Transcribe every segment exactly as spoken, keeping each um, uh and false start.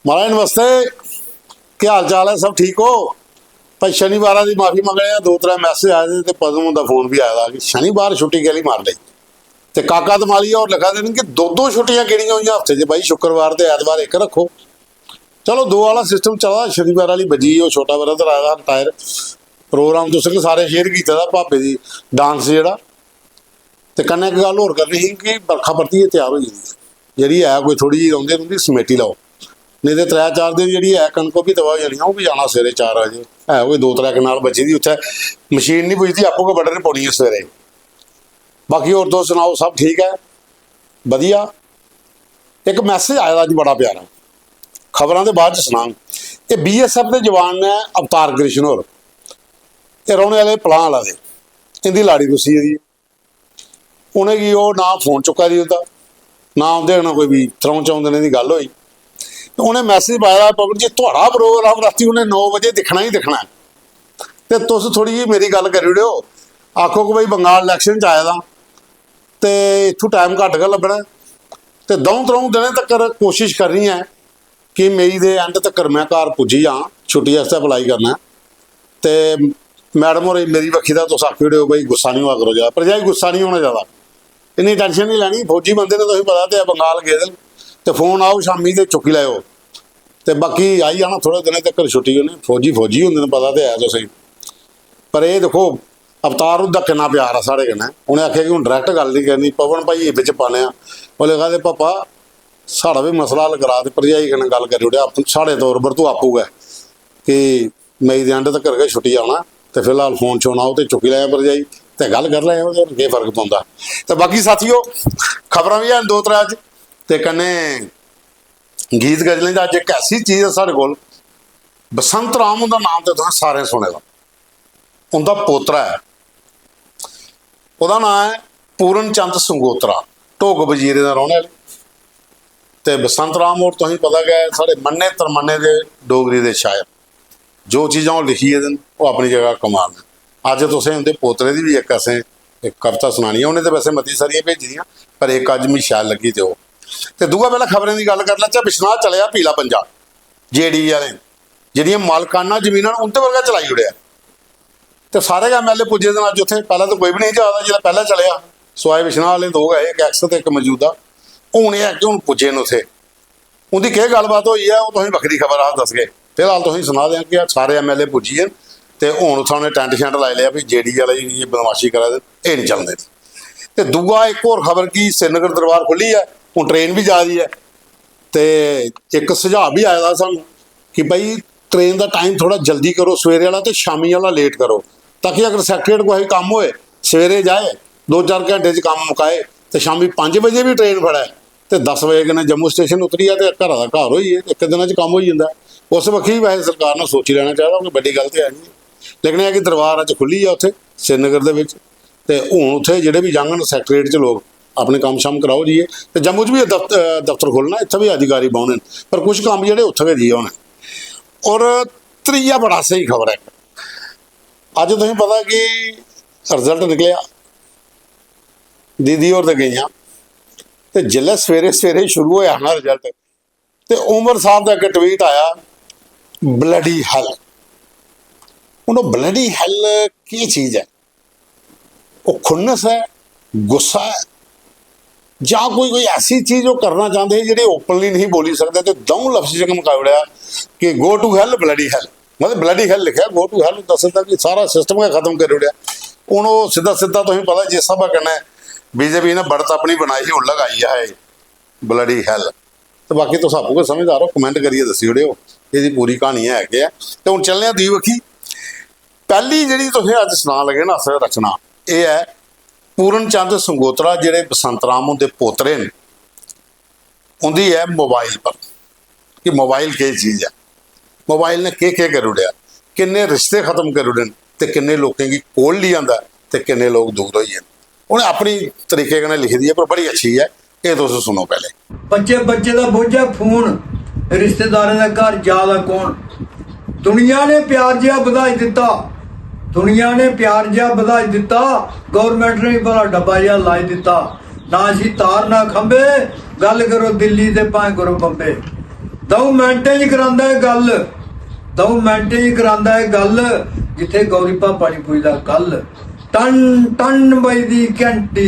महाराज नमस्ते, केह् हाल चाल ऐ? सब ठीक ओ? भाई शनिवारा दी माफी मंगने आं, दो त्रै मैसेज आए दे ते पद्म हुंदा फोन बी आए दा कि शनिवार छुट्टी कैह्ली मारी लेई। ते काका दमालिया होर लिखा दे न कि दो दो छुट्टियां केह्ड़ियां होइयां हफ्ते च, भाई शुक्रवार ते ऐतवार इक रक्खो। चलो दो आह्ला सिस्टम चला दा, शनिवार आह्ली बज्जी गेई, ओह् छोटा ब्रदर आए दा रिटायर, प्रोग्राम तुसें सारे शेयर कीते दा भापे दी डांस जेह्ड़ा। ते कन्नै इक गल्ल होर करनी ही कि बरखा परतियै त्यार होई गेदी ऐ, जेह्ड़ी ऐ कोई थोह्ड़ी जेही रौंह्दी रौंह्दी समेटी लैओ, नेईं ते त्रै चार दिन जेह्ड़ी ऐ कनक ओह् बी तबाह होई जानी ऐ। ओह् बी जाना सवेरे चार बजे, ऐ कोई दो त्रै कनाल बची दी उत्थै, मशीन निं पुजदी, आपूं गै बड्ढने पौनी ऐ सवेरे। बाकी होर तुस सनाओ, सब ठीक ऐ? बधिया। इक मैसेज आए दा अज्ज बड़ा प्यारा, खबरां दे बाद च सनांग। एह् बीएसएफ दे जवान ने, अवतार कृष्ण होर, एह् रौह्ने आह्ले पलां आह्ला दे, इं'दी लाड़ी रुस्सी गेदी ऐ। उ'नेंगी ओह् ना फोन चुक्का दी उं'दा, ना उं'दे कन्नै कोई बी त्र'ऊं च'ऊं दिनें दी गल्ल होई। ते उ'नें मैसेज पाए दा, "पवन जी, थुआढ़ा प्रोग्राम रातीं उ'नें नौ बजे दिक्खना ही दिक्खना ऐ। ते तुस थोह्ड़ी जेही मेरी गल्ल करी ओड़ेओ, आखो कि भाई बंगाल इलैक्शन च आए दा, ते इत्थूं टाइम घट्ट गै लब्भना ऐ। ते द'ऊं त्र'ऊं दिनें तक्कर कोशश करनी ऐ कि मई दे एंड तक्कर में घर पुज्जी जां, छुट्टी आस्तै अप्लाई करना ऐ।" ते मैडम होरें मेरी बक्खी दा तुस आखी ओड़ेओ, "भाई गुस्सा निं होआ करो ज्यादा।" भरजाई गुस्सा निं होना ज्यादा, इन्नी टैंशन निं लैनी। फौजी बंदे न, तुसें पता ते ऐ, बंगाल गेदे न। ते फोन आओ शामीं ते चुक्की लैओ। ते बाकी आई जाना थोह्ड़े दिनें तक्कर छुट्टी उ'नें। फौजी फौजी होंदे न, पता ते ऐ तुसेंगी। पर एह् दिक्खो, अवतार हुंदा किन्ना प्यार ऐ साढ़े कन्नै। उ'नें आखेआ कि हून डायरैक्ट गल्ल निं करनी, पवन भाई बिच पाने आं। ओह् लिखा दे, "पापा, साढ़ा बी मसला हल करा, ते भरजाई कन्नै गल्ल करी ओड़ेआ, आपूं साढ़े तौर पर तूं आपूं गै, कि मई दे एंड तक्कर गै छुट्टी आना, ते फिलहाल फोन शोन आओ ते चुक्की लैएओ भरजाई, ते गल्ल करी लैएओ, ते केह् फर्क पौंदा।" ते बाकी साथियो, खबरां बी हैन दो त्रै अज्ज, ते कन्नै गीत गजलें दा अज्ज इक ऐसी चीज ऐ साढ़े कोल, बसंत राम हुंदा नाम ते तुसें सारें सुने दा, उं'दा पोतरा ऐ, ओह्दा नांऽ ऐ पूरन चंद संगोत्रा, ढोक बजीरे दा रौह्ने आह्ले। ते बसंत राम होर तुसेंगी पता गै ऐ, साढ़े मन्ने तरमन्ने दे डोगरी दे शायर, जो चीजां ओह् लिखी गेदे न, ओह् अपनी जगह कमाल न। अज्ज तुसें उं'दे पोतरे दी बी इक असें इक कविता सनानी ऐ। उ'नें ते वैसे मती सारियां भेजी दियां, पर इक अज्ज मिगी शैल लग्गी ते ओह्। ते दूआ पैह्लें खबरें दी गल्ल करी लैचै। बिश्नाह् चलेआ पीला पंजा, जेडीए आह्लें, जेह्ड़ियां मालकाना जमीनां न, उं'दे पर गै चलाई ओड़ेआ। ते सारे गै एमएलए पुज्जे दे न अज्ज उत्थै। पैह्लें ते कोई बी नेईं जा दा जिसलै पैह्लें चलेआ। सवाए बिश्नाह् आह्ले दो गै, इक एक्स ते इक मौजूदा। हून एह् ऐ कि हून पुज्जे न उत्थै। उं'दी केह् गल्लबात होई ऐ, ओह् तुसें बक्खरी खबर अस दसगे। फिलहाल तुसें सनाऽ दे आं कि अज्ज सारे एमएलए पुज्जी गे न ते हून उत्थै उ'नें टैंट शैंट लाई लेआ, भी जेडीए आह्ले एह् बदमाशी करा दे, एह् निं चलदे। ते दूआ इक होर खबर कि श्रीनगर दरबार खु'ल्ली ऐ, हून ट्रेन बी जा दी ऐ। ते इक सुझाऽ बी आए दा सानूं कि भाई ट्रेन दा टाइम थोह्ड़ा जल्दी करो, सवेरे आह्ला ते शामीं आह्ला लेट करो, ताकि अगर सैक्रेटेरिएट कुसै गी कम्म होए, सवेरे जाए, दो चार घैंटे च कम्म मुकाए ते शामीं पंज बजे बी ट्रेन फड़ै ते दस बजे कन्नै जम्मू स्टेशन उतरी जा ते घरा दा घर होई गे, इक दिना च कम्म होई जंदा। उस बक्खी बी वैसे सरकार ने सोची लैना चाहिदा, कोई बड्डी गल्ल ते है निं। लेकिन एह् ऐ कि दरबार अज्ज खु'ल्ली गेआ उत्थै श्रीनगर दे बिच, ते हून उत्थै जेह्ड़े बी जाङन सैक्रेटेरिएट च लोक, अपने कम्म शम्म कराओ जाइयै। ते जम्मू च बी दफ्त-, अ, दफ्तर खोलना, इत्थै बी अधिकारी बौह्ने न, पर कुछ कम्म जेह्ड़े उत्थै गै जाइयै होने। और त्रीया बड़ा स्हेई खबर ऐ, अज्ज तुसेंगी पता कि रिजल्ट निकलेआ, दीदी होर ते गेइयां, ते जिसलै सवेरे सवेरे शुरू होया ना रिजल्ट, ते उमर साहब दा इक ट्वीट आया, "ब्लडी हैल।" हून ओह् ब्लडी हैल केह् चीज ऐ? ओह् खुन्नस ऐ, गुस्सा ऐ, जां कोई, कोई ऐसी चीज ओह् करना चांह्दे हे जेह्ड़ी ओपनली नेईं बोली सकदे, ते द'ऊं लफ्ज च गै मकाई ओड़ेआ कि "गो टू हैल, ब्लडी हैल।" मतलब ब्लडी हैल लिखेआ, "गो टू हैल" दस्सदा कि सारा सिस्टम गै खत्म करी ओड़ेआ। हून ओह् सिद्धा सिद्धा तुसेंगी पता जिस स्हाबै कन्नै बीजेपी ने बढ़त अपनी बनाई ही, उल्लग आई ऐ ब्लडी हैल। ते बाकी तुस आपूं गै समझदार ओ, कमेंट करियै दस्सी ओड़ेओ एह्दी पूरी क्हानी है केह् ऐ। ते हून चलने आं दूई बक्खी। पैह्ली जेह्ड़ी तुसें अज्ज सनान लगे ना अस रचना, एह् ऐ पूरन चंद संगोत्रा, जेह्ड़े बसंत राम हुंदे पोतरे न, उं'दी ऐ मोबाइल पर कि मोबाइल केह् चीज ऐ, मोबाइल ने केह् केह् करी ओड़ेआ, किन्ने रिश्ते खत्म करी ओड़े न ते किन्ने लोकें गी कोल लेई आंदा ऐ ते किन्ने लोक दूर होई गे न। उ'नें अपनी तरीके कन्नै लिखी दी ऐ, पर बड़ी अच्छी ऐ। एह् तुस सुनो पैह्ले। बच्चे बच्चे दा बोझै फोन, रिश्तेदारें दे घर जा दा कौन? दुनिया ने प्यार जेहा बधाई दित्ता, दुनिया ने प्यार जेहा बधाई दित्ता, गौरमैंट ने बी भला डब्बा जेहा लाई दित्ता। ना इसी तार ना खंभे, गल्ल करो दिल्ली ते भाएं करो बम्बे। द'ऊं मैंटें च करांदा ऐ गल्ल, द'ऊं मैंटें च करांदा ऐ गल्ल। जित्थै गौरी भापा निं पुजदा कल्ल। टन टन बजदी घैंटी,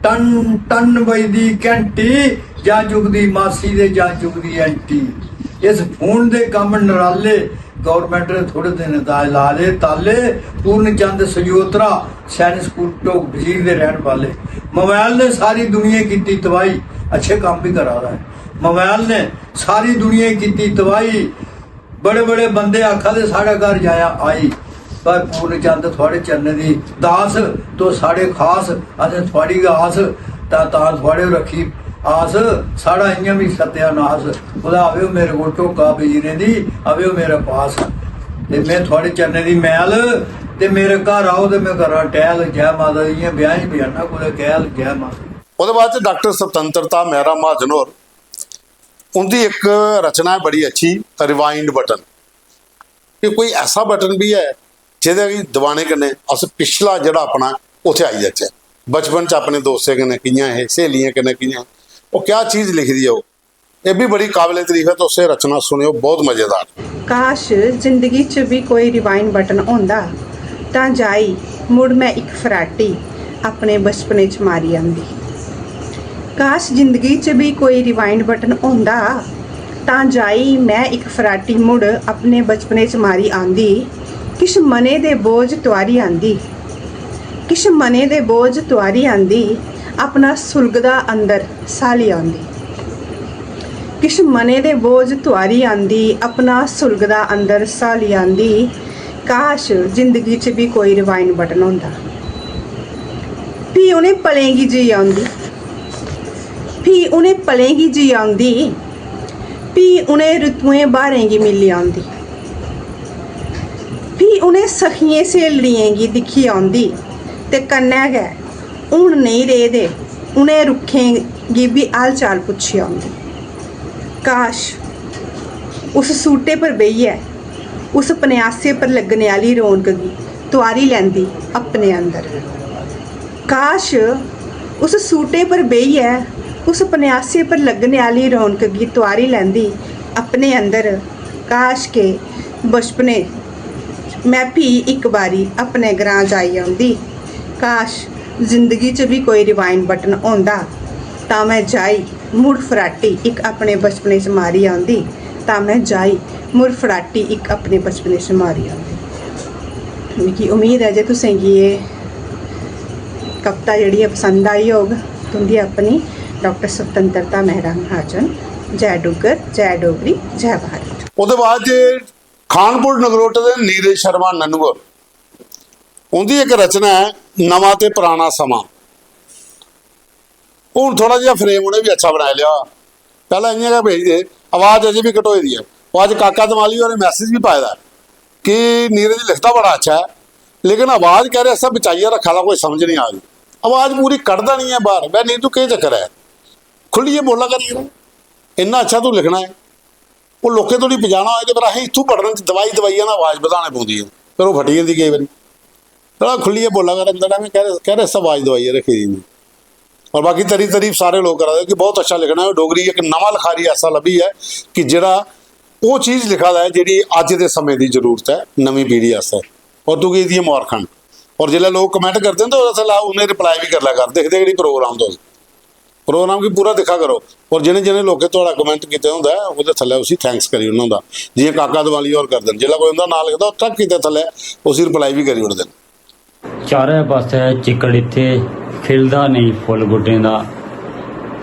टन टन बजदी घैंटी, जां चुकदी मासी ते जां चुकदी आंटी। इस फोन दे कम्म नराले, गौरमैंट ने थोह्ड़े दिन दा ला ले ताले। पूर्ण चंद सजोत्रा, सैनिक स्कूल टोक बजीर दे रैह्न वाले। मोबाइल ने सारी दुनिया कीती तबाही, अच्छे कम्म बी करा दा ऐ। मोबाइल ने सारी दुनिया कीती तबाही। बड़े बड़े बंदे आखा दे साढ़े घर जाया आई, पर पूर्ण चंद थुआढ़े चरणें दी दास, तुस साढ़े खास, असें थुआढ़ी गै आस, तां तां थुआढ़े रक्खी आस। साढ़ा इ'यां बी सत्यानास। कुतै आवेओ मेरे कोल ढोका बीजने दी, आवेओ मेरे पास। ते में थुआढ़े चरणें दी मैल, ते मेरे घर आओ ते में करां टैह्ल। जै माता दी, इ'यां ब्याहें च बी आना कुतै कैह्ल, जै माता दी। ओह्दे बाद च डाक्टर स्वतंत्रता मेहरा महाजन होर, उं'दी इक रचना ऐ बड़ी अच्छी, रिवाइंड बटन। कि कोई ऐसा बटन बी ऐ जेह्दे गी दबाने कन्नै अस पिछला जेह्ड़ा अपना उत्थै आई जाचै, बचपन च अपने दोस्तें कन्नै कि'यां हे, स्हेलियें कन्नै कि'यां हे, ओह् क्या चीज लिखी दी ऐ ओह्। एह् बी बड़ी काबले तारीफ ऐ, तुस एह् रचना सुनेओ, बहुत मजेदार। काश जिंदगी च बी कोई रिवाइंड बटन होंदा तां जाई मुड़ में इक फराटी अपने बचपने च मारी आंदी। काश जिंदगी च बी कोई रिवाइंड बटन होंदा तां जाई में इक फराटी मुड़ अपने बचपने च मारी आंदी। किश मने दे बोझ तुआरी आंदी, किश मने दे बोझ तुआरी आंदी, अपना सुलगदा अंदर स्हाली आंदी। किश मने दे बोझ तुआरी आंदी, अपना सुलगदा अंदर स्हाली आंदी। काश जिंदगी च बी कोई रिवाइंड बटन होंदा। फ्ही उ'नें पलें गी जी औंदी, फ्ही उ'नें पलें गी जी औंदी, फ्ही उ'नें रुतुएं ब्हारें गी मिली औंदी, फ्ही उ'नें सखियें स्हेलियें गी दिक्खी औंदी ते कन्नै गै हून नेईं रेह् दे उ'नें रुक्खें गी बी हाल चाल पुच्छी औंदी। काश उस सूटे पर बेहियै उस पन्यासे पर लग्गने आह्ली रौनक गी तुआरी लैंदी अपने अंदर। काश उस सूटे पर बेहियै उस पन्यासे पर लग्गने आह्ली रौनक गी तुआरी लैंदी अपने अंदर। काश के बचपने में फ्ही इक बारी अपने ग्रां जाई औंदी। काश जिंदगी च बी कोई रिवाइंड बटन होंदा तां में जाई मुड़ फराटी इक अपने बचपने च मारी औंदी, तां में जाई मुड़ फराटी इक अपने बचपने च मारी औंदी। मिगी उम्मीद ऐ जे तुसें गी एह् कविता जेह्ड़ी ऐ पसंद आई होग। तुं'दी अपनी डाक्टर स्वतंत्रता मेहरा महाजन। जय डुग्गर, जय डोगरी, जय भारत। ओह्दे बाद च खानपुर नगरोटे दे नीरज शर्मा ननवर, उं'दी इक रचना ऐ नमां ते पराना समां। हून थोह्ड़ा जेहा फ्रेम उ'नें बी अच्छा बनाई लेआ। पैह्लें इ'यां गै भेजदे हे, आवाज अजें बी घटोई दी ऐ। ओह् अज्ज काका दमाली होरें मैसेज बी पाए दा ऐ कि नीरज लिखदा बड़ा अच्छा ऐ, लेकिन आवाज कैह्दे आस्तै बचाइयै रक्खा दा, कोई समझ निं आ दी। आवाज पूरी कढदा निं ऐ बाह्र। "वै नीतू, केह् चक्कर ऐ? खु'ल्लियै बोला कर यार, इन्ना अच्छा तूं लिखना ऐ।" ओह् लोकें धोड़ी पजाना होए ते फिर असें इत्थूं बटन च दबाई दबाइयै ना आवाज बधाने पौंदी ऐ, फिर ओह् फटी जंदी केईं बारी। "थोह्ड़ा खु'ल्लियै बोला कर, अंदर में कैह्दे, कैह्दे आस्तै आवाज दबाइयै रक्खी दी?" और बाकी तरी तरीफ सारे लोग करा दे कि बहुत अच्छा लिखना ऐ। डोगरी इक नमां लखारी ऐसा लब्भी ऐ कि जेह्ड़ा ओह् चीज लिखा दा ऐ जेह्ड़ी अज्ज दे समें दी जरूरत ऐ नमीं पीढ़ी आस्तै। और तुगी एह्दियां मबारखां न। और जिसलै लोग कमेंट करदे न ते ओह्दे थल्लै उ'नें रिप्लाई बी करी लै कर, दिखदे केह्ड़ी प्रोग्राम तुस। प्रोग्राम गी पूरा दिक्खा करो। और जि'नें जि'नें लोकें थुआढ़ा कमेंट कीते दा होंदा ऐ ओह्दे थल्लै उसी थैंक्स करी ओड़ना होंदा, जि'यां काका दमाली होर करदे न। जिसलै कोई उं'दा नांऽ लिखदा ओह् टक कीते थल्लै उसी रिप्लाई बी करी ओड़दे न। चारै पासै चिक्कड़ इत्थै, खिलदा नेईं फुल्ल गुट्टें दा।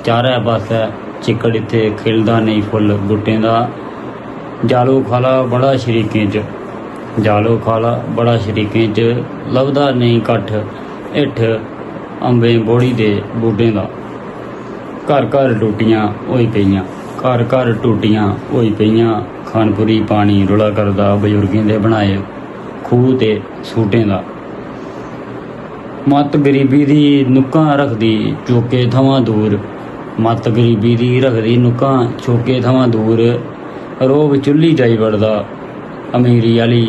चारै पासै चिक्कड़ इत्थै, खिलदा नेईं फुल्ल गुट्टें दा। जालो खाला बड़ा शरीकें च, जालो खाला बड़ा शरीकें च, लभदा नेईं कट्ठ हेठ अम्बें बोह्ड़ी दे बूह्टें दा। घर घर टूटियां होई पेइयां, घर घर टूटियां होई पेइयां। खानपुरी पानी रुला करदा बजुर्गें दे बनाए खूह् ते सूह्टें दा। मत्त गरीबी दी नुक्कां रखदी चौके थमां दूर, मत्त गरीबी दी रखदी नुक्कां चौके थमां दूर। रोह् चु'ल्ली जाई बड़दा अमीरी आह्ली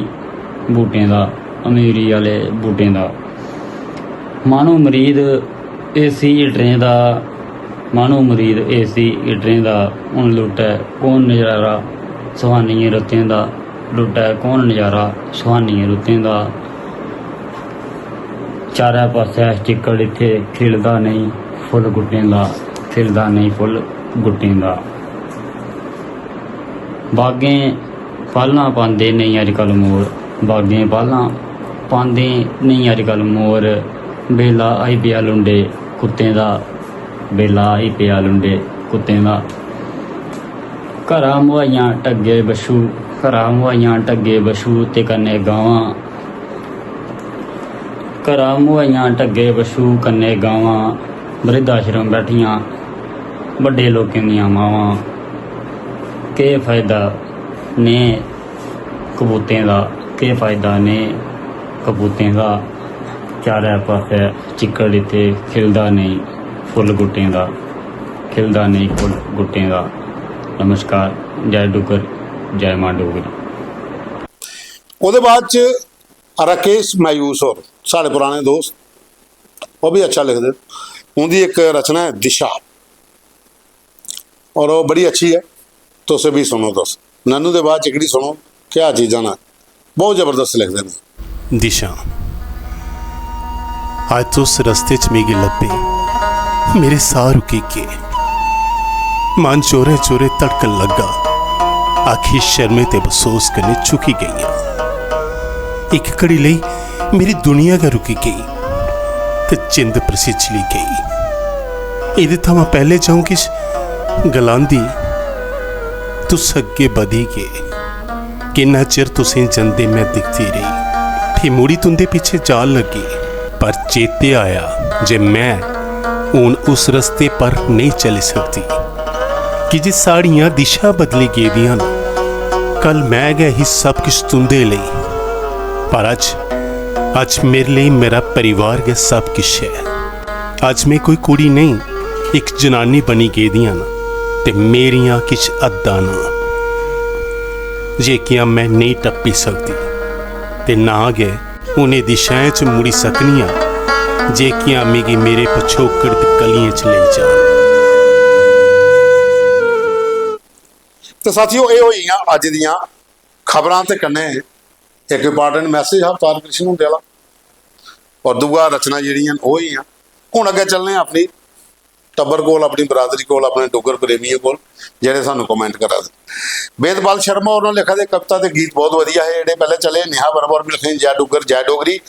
बूटें दा, अमीरी आह्ले बूटें दा। माह्नू मरीद एसी हीटरें दा, माह्नू मरीद एसी हीटरें दा, हून लुट्टै कौन नजारा सुहानियें रुत्तें दा, लुट्टै कौन नजारा सुहानियें रुत्तें दा। चारै पासै चिक्कड़ इत्थै खिलदा नेईं फुल्ल गुट्टें दा, खिलदा नेईं फुल्ल गुट्टें दा। बागें पालां पांदे नेईं अजकल मोर, बागें पालां पांदे नेईं अजकल मोर। बेला आई पेआ लुंडे कुत्तें दा, बेला आई पेआ लुंडे कुत्तें दा। घरा मुहाइयां टग्गे बच्छू, घरा मुहाइयां टग्गे बच्छू ते कन्नै गावां। घरा मुहाइयां टग्गे बच्छू कन्नै गावां। बृद्धाश्रम बैठियां बड्डे लोकें दियां मावां। केह् फायदा ने कबूतें दा, केह् फायदा ने कबूतें दा। चारै पासै चिक्कड़ इत्थै खिलदा नेईं फुल्ल गुट्टें दा, खिलदा नेईं फुल्ल गुट्टें दा। नमस्कार, जय डुग्गर, जय मां डोगरी। ओह्दे बाद च राकेश मायूस होर, साढ़े पराने दोस्त, ओह् बी अच्छा लिखदे। उं'दी इक रचना ऐ दिशा, और ओह् बड़ी अच्छी ऐ, तुस बी सुनो। तुस नन्नू दे बाद च एह्कड़ी सुनो, क्या चीजां न, बहुत जबरदस्त लिखदे न। दिशा। अज्ज तुस रस्ते च मिगी लब्भे, मेरे साह रुकी गे। मन जोरें जोरें धड़कन लग्गा। अक्खीं शर्में ते बसोस कन्नै झुकी गेइयां। इक घड़ी लेई मेरी दुनिया गै रुकी गेई ते जिंद परसिज्जली गेई। एह्दे थमां पैह्ले ज'ऊं किश गलांदी, तुस अग्गें बधी गे। किन्ना चिर तुसें जंदे में दिखदी रेही, फ्ही मुड़ी तुंदे पिच्छे जान लगी। पर चेते आया जे में हून उस रस्ते पर नेईं चली सकदी, की जे साढ़ियां दिशां बदली गेदियां न। कल में गै ही सब किश तुंदे लेई, पर अज्ज, अज्ज मेरे लेई मेरा परिवार गै सब किश ऐ। अज्ज में कोई कुड़ी नेईं, इक जनानी बनी गेदियां न ते मेरियां किश हद्दां न जेह्कियां में नेईं टप्पी सकदी ते ना गै उ'नें दिशाएं च मुड़ी सकनी आं जेह्कियां मिगी मेरे पछोकड़ दी गलियें च लेई जान। ते साथियो, एह् होई गेइयां अज्ज दियां खबरां ते कन्नै इक इंपार्टेंट मैसेज हा अवतार कृष्ण हुंदे आह्ला, और दूआ रचना जेह्ड़ियां न ओह् होई गेइयां। हून अग्गें चलने आं अपनी टब्बर कोल, अपनी बरादरी कोल, अपने डुग्गर प्रेमियें कोल, जेह्ड़े सानूं कमेंट करा दे। वेदपाल शर्मा होर लिखा दे, कविता ते गीत बहुत वधिया है जेह्ड़े पैह्ले चले, नेहा वर्मा होर बी लिखदे जय डुग्गर जय डोगरी।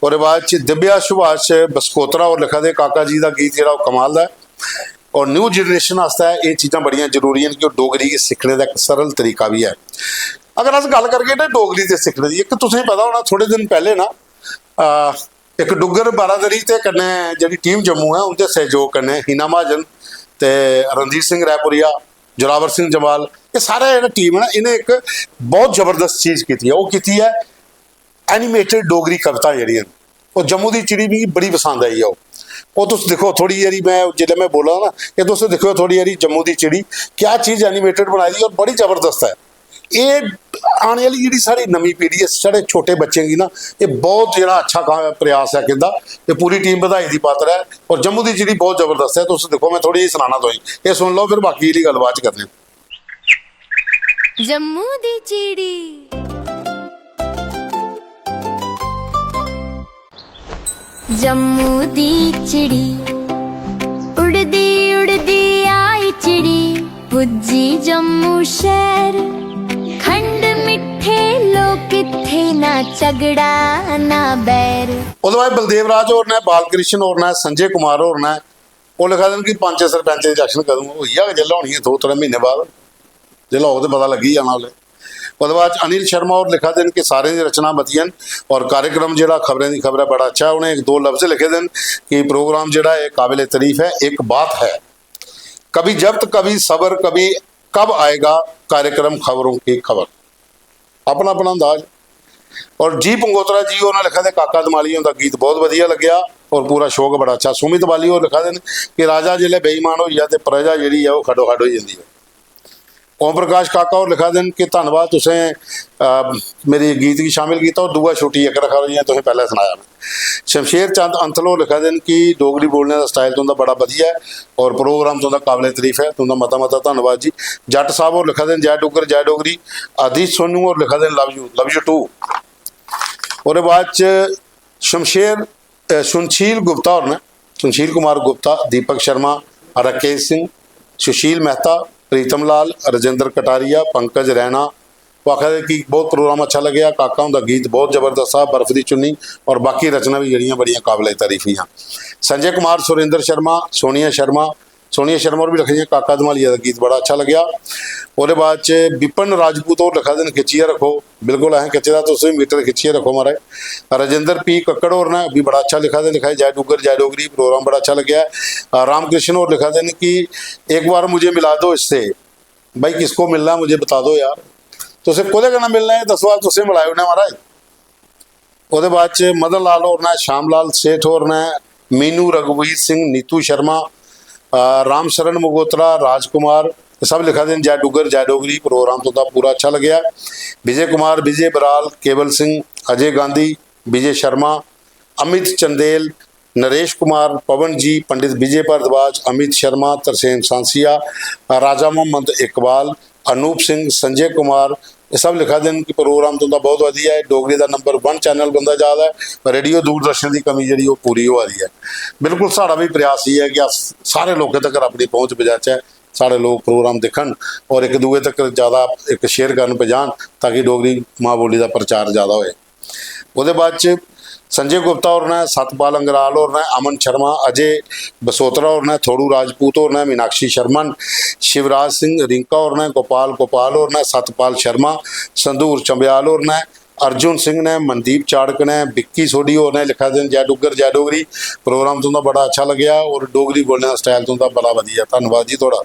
ओह्दे बाद च दिव्या सुभाष बसकोत्रा होर लिखा दे, काका जी दा गीत जेह्ड़ा ओह् कमाल दा ऐ। और न्यू जनरेशन आस्तै एह् चीजां बड़ियां जरूरी न कि ओह् डोगरी गी सिक्खने दा इक सरल तरीका बी ऐ। अगर अस गल्ल करगे ना डोगरी दे सिक्खने दी, इक तुसेंगी पता होना, थोह्ड़े दिन पैह्ले ना, अ, इक डुग्गर बारादरी ते कन्नै जेह्ड़ी टीम जम्मू ऐ, उं'दे सैह्योग कन्नै हीना महाजन ते रणधीर सिंह रायपुरिया, जोरावर सिंह जम्वाल, एह् सारा जेह्ड़ा टीम ऐ ना, इ'नें इक बहुत जबरदस्त चीज कीती ऐ। ओह् कीती ऐ एनिमेटेड डोगरी कविता जेह्ड़ियां न, ओह् जम्मू दी चिड़ी मिगी बड़ी पसंद आई ऐ। ओह् ओह् तुस दिक्खो, थोह्ड़ी हारी में जिसलै में बोला दा ना, एह् तुस दिक्खो थोह्ड़ी हारी जम्मू दी चिड़ी क्या चीज एनिमेटेड बनाई दी, और बड़ी जबरदस्त ऐ। एह् आने आह्ली जेह्ड़ी साढ़ी नमीं पीढ़ी ऐ, साढ़े छोटे बच्चें गी ना, एह् बहुत जेह्ड़ा अच्छा का- प्रयास ऐ किंदा। एह् पूरी टीम बधाई दी पात्र ऐ, और जम्मू दी चिड़ी बहुत जबरदस्त ऐ। तुस दिक्खो, में थोह्ड़ी जेही सनाना तुसें, एह् सुन लैओ, फिर बाकी आह्ली गल्ल बाद च करने आं। जम्मू दी चिड़ी। जम्मू दी चिड़ी, उड़दी उड़दी आई चिड़ी, पुज्जी जम्मू शैह्र। खंड मिट्ठे लोक इत्थै, ना झगड़ा ना बैर। ओह्दे बाद बलदेव राज होर ने, बालकृष्ण होर ने, संजय कुमार होर ने, ओह् लिखा दे न कि पंच सरपैंच दी इलैक्शन कदूं होई जाग? जिसलै होनी ऐ, दो त्रै म्हीने बाद, जिसलै होग ते पता लग्गी जाना उसलै। ओह्दे बाद च अनिल शर्मा होर लिखा दे न कि सारें दी रचना मतियां न और कार्यक्रम जेह्ड़ा खबरें दी खबर ऐ, बड़ा अच्छा ऐ। उ'नें इक दो लफ्ज लिखे दे न कि प्रोग्राम जेह्ड़ा ऐ, काबिले तरीफ ऐ। एक बात है, कभी जब्त, कभी सबर, कभी कब आएगा कार्यक्रम खबरों की खबर। अपना अपना अंदाज। और जी पंगोत्रा जी होरें लिखे दे, काका दमाली हुंदा गीत बहुत वधिया लग्गेआ और पूरा शो गै बड़ा अच्छा। सुमित बाली होर लिखा दे न कि राजा जिसलै बेईमान होई जा ते प्रजा जेह्ड़ी ऐ, ओह् खड्डो खड्ड होई जंदी ऐ। ओम प्रकाश काका होर लिखा दे न कि धन्नवाद तुसें, अ, मेरी गीत गी शामिल कीता और दूआ छुट्टी इक रक्खा जि'यां तुसें पैह्लें सनाया। शमशेर चंद अंथल होर लिखा दे न कि डोगरी बोलने दा style तुं'दा बड़ा बधिया ऐ और program तुं'दा काबले तारीफ ऐ, तुं'दा मता मता धन्नवाद जी। जट्ट साहब होर लिखा दे न जय डुग्गर जय डोगरी। आदिश सोनू होर लिखा दे न love you, love you too। ओह्दे बाद च शमशेर, अ, सुनशील गुप्ता होर न, सुनशील कुमार गुप्ता, दीपक शर्मा, राकेश सिंह, सुशील मेहता, प्रीतम लाल, राजेंद्र कटारिया, पंकज रैना। ओह् आखा दे कि बहुत program अच्छा लग्गेआ, काका हुंदा गीत बहुत जबरदस्त हा, बर्फ दी चुन्नी और बाकी रचना भी जेह्ड़ियां बड़ियां काबले तारीफ हियां। संजय कुमार, सुरेंद्र शर्मा, सोनिया शर्मा, सोनिया शर्मा होर बी लिखा दियां काका धमालिया दा गीत बड़ा अच्छा लग्गेआ। ओह्दे बाद च विपिन राजपूत होर लिखा दे न खिच्चियै रक्खो, बिल्कुल असें खिच्चे दा, तुस बी मीटर खिच्चियै रक्खो महाराज। राजेंद्र पी कक्कड़ होर न, ओह् बी बड़ा अच्छा लिखा दे, लिखा दे जय डुग्गर जय डोगरी, program बड़ा अच्छा लग्गेआ। अ, रामकृष्ण होर लिखा दे न कि एक बार मुझे मिला दो इससे, भाई किसको मिलना है मुझे बता दो यार, तुसें कोह्दे कन्नै मिलना ऐ दस्सो, अस तुसें मिलाई ओड़ने महाराज। ओह्दे बाद च मदन लाल होर न, श्याम लाल सेठ होर न, मीनू रघुवीर सिंह, नीतू शर्मा, अ, राम शरण मगोत्रा, राजकुमार, एह् सब लिखा दे न जय डुग्गर जय डोगरी, program तुं'दा पूरा अच्छा लग्गेआ। विजय कुमार, विजय बराल, केवल सिंह, अजय गांधी, विजय शर्मा, अमित चंदेल, नरेश कुमार, पवन जी, पंडित विजय भारद्वाज, अमित शर्मा, तरसेम सांसिया, राजा मोहम्मद इकबाल, अनूप सिंह, संजय कुमार, एह् सब लिखा दे न कि program तुं'दा बहुत बधिया ऐ, डोगरी दा number one channel बनदा जा दा ऐ, रेडियो दूरदर्शन दी कमी जेह्ड़ी ओह् पूरी होआ दी ऐ। बिल्कुल साढ़ा बी प्रयास इ'यै ऐ कि अस सारे लोकें तगर अपनी पहुंच पजाचै, साढ़े लोक program दिक्खन और इक दूए तगर ज्यादा इक share करन पजान, ताकि डोगरी मां बोली दा प्रचार ज्यादा होए। ओह्दे बाद च संजय गुप्ता होर न, सतपाल अंगराल होर न, अमन शर्मा, अजय बसोत्रा होर न, थोड़ू राजपूत होर न, मीनाक्षी शर्मा न, शिवराज सिंह रिंका होर न, गोपाल गोपाल होर न, सतपाल शर्मा, संधूर चंबयाल होर न, अर्जुन सिंह ने, मनदीप चाड़क ने, विक्की सोढी होर ने लिखा दे न, "जय डुग्गर, जय डोगरी, program तुं'दा बड़ा अच्छा लग्गेआ और डोगरी बोलने दा style तुं'दा बड़ा बधिया, धन्नवाद जी थुआढ़ा।"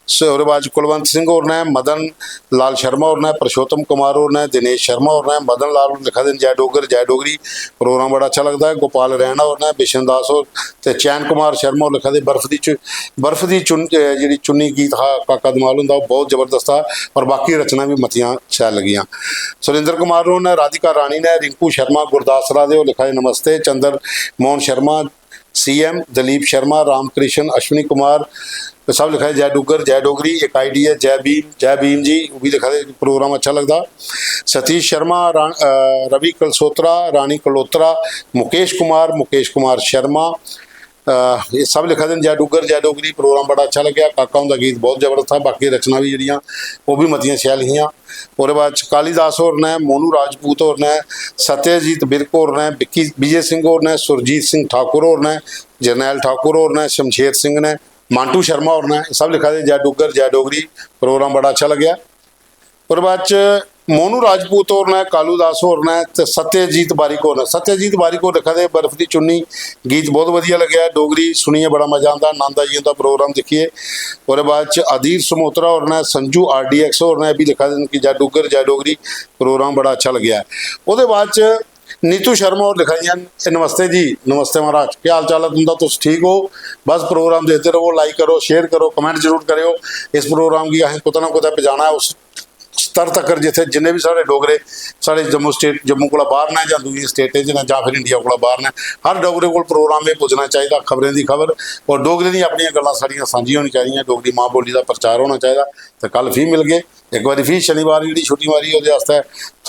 स-, ओह्दे बाद च कुलवंत सिंह होर ने, मदन लाल शर्मा होर ने, पुरुषोत्तम कुमार होर ने, दिनेश शर्मा होर ने, मदन लाल होर लिखा दे न, "जय डुग्गर, जय डोगरी, program बड़ा अच्छा लगदा ऐ।" गोपाल रैणा होर ने, बिशन दास होर ते चैन कुमार शर्मा होर लिखा दे, "बर्फ दी चु-, बर्फ दी चुन-, अ, जेह्ड़ी चुन्नी गीत हा काका दमाल हुंदा, ओह् बहुत जबरदस्त हा और बाकी रचनां बी मतियां शैल लगियां।" सुरेंद्र कुमार होर ने, राधिका रानी ने, रिंकू शर्मा, गुरदास राधे होर लिखा दे, "नमस्ते।" चंद्र मोहन शर्मा, सीएम, दलीप शर्मा, रामकृष्ण, अश्विनी कुमार, सब लिखा दे, "जय डुग्गर, जय डोगरी, इक आईडी ऐ, जय भीम, जय भीम जी", ओह् बी लिखा दे, "program अच्छा लगदा।" सतीश शर्मा, रा-, अ, रवि कलसोत्रा, रानी कलोत्रा, मुकेश कुमार, मुकेश कुमार शर्मा, अ, एह् सब लिखा दे न, "जय डुग्गर, जय डोगरी, program बड़ा अच्छा लग्गेआ, काका हुंदा गीत बहुत जबरदस्त हा, बाकी रचनां बी जेह्ड़ियां ओह् बी मतियां शैल हियां।" ओह्दे बाद च कालीदास होर न, मोनू राजपूत होर न, सत्यजीत बिर्क होर न, विक्की, विजय सिंह होर न, सुरजीत सिंह ठाकुर होर न, जरनैल ठाकुर होर न, शमशेर सिंह न, मांटू शर्मा होर न, सब लिखा दे, "जय डुग्गर, जय डोगरी, program बड़ा अच्छा लग्गेआ।" ओह्दे बाद च मोनू राजपूत होर न, कालू दास होर न ते सत्यजीत बारिक होर न। सत्यजीत बारिक होर लिखा दे, "बर्फ दी चुन्नी गीत बहुत बधिया लग्गेआ, डोगरी सुनियै बड़ा मजा आंदा, आनंद आई जंदा program दिक्खियै।" ओह्दे बाद च अधीर समोत्रा होर न, संजू आरडीएक्स होर न, एह् बी लिखा दे न कि "जय डुग्गर, जय डोगरी, program बड़ा अच्छा लग्गेआ।" ओह्दे बाद च नीतू शर्मा होर लिखा दियां न, "नमस्ते जी।" "नमस्ते महाराज, केह् हाल चाल ऐ तुं'दा? तुस ठीक ओ? बस program देखदे र'वो, like करो, share करो, comment जरूर करेओ। इस program गी असें कुतै ना कुतै पजाना ऐ उस स्तर तक्कर जित्थै जिन्ने बी साढ़े डोगरे, साढ़े जम्मू state, जम्मू कोला बाह्र न जां दूइयें स्टेटें च न जां फिर इंडिया कोला बाह्र न, हर डोगरे कोल program एह् पुज्जना चाहिदा, खबरें दी खबर, और डोगरें दियां अपनियां गल्लां साढ़ियां सांझियां होनियां चाहिदियां, डोगरी मां बोली दा प्रचार होना चाहिदा।" ते कल फ्ही मिलगे। इक बारी फ्ही शनिवार दी जेह्ड़ी छुट्टी मारी, ओह्दे आस्तै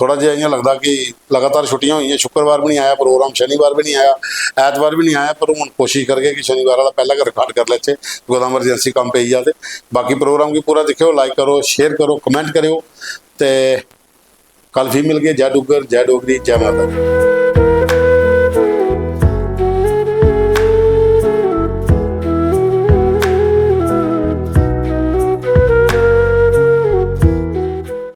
थोह्ड़ा जेहा इ'यां लगदा कि लगातार छुट्टियां होई गेइयां, शुक्रवार बी निं आया program, शनिवार बी निं आया, ऐतवार बी निं आया, पर हून कोशिश करगे कि शनिवार आह्ला पैह्ला गै record करी लैचै, कुतै emergency कम्म पेई जा ते। बाकी program गी पूरा दिक्खेओ, like करो, share करो, comment करेओ ते कल फ्ही मिलगे। जय डुग्गर, जय डोगरी, जय माता दी।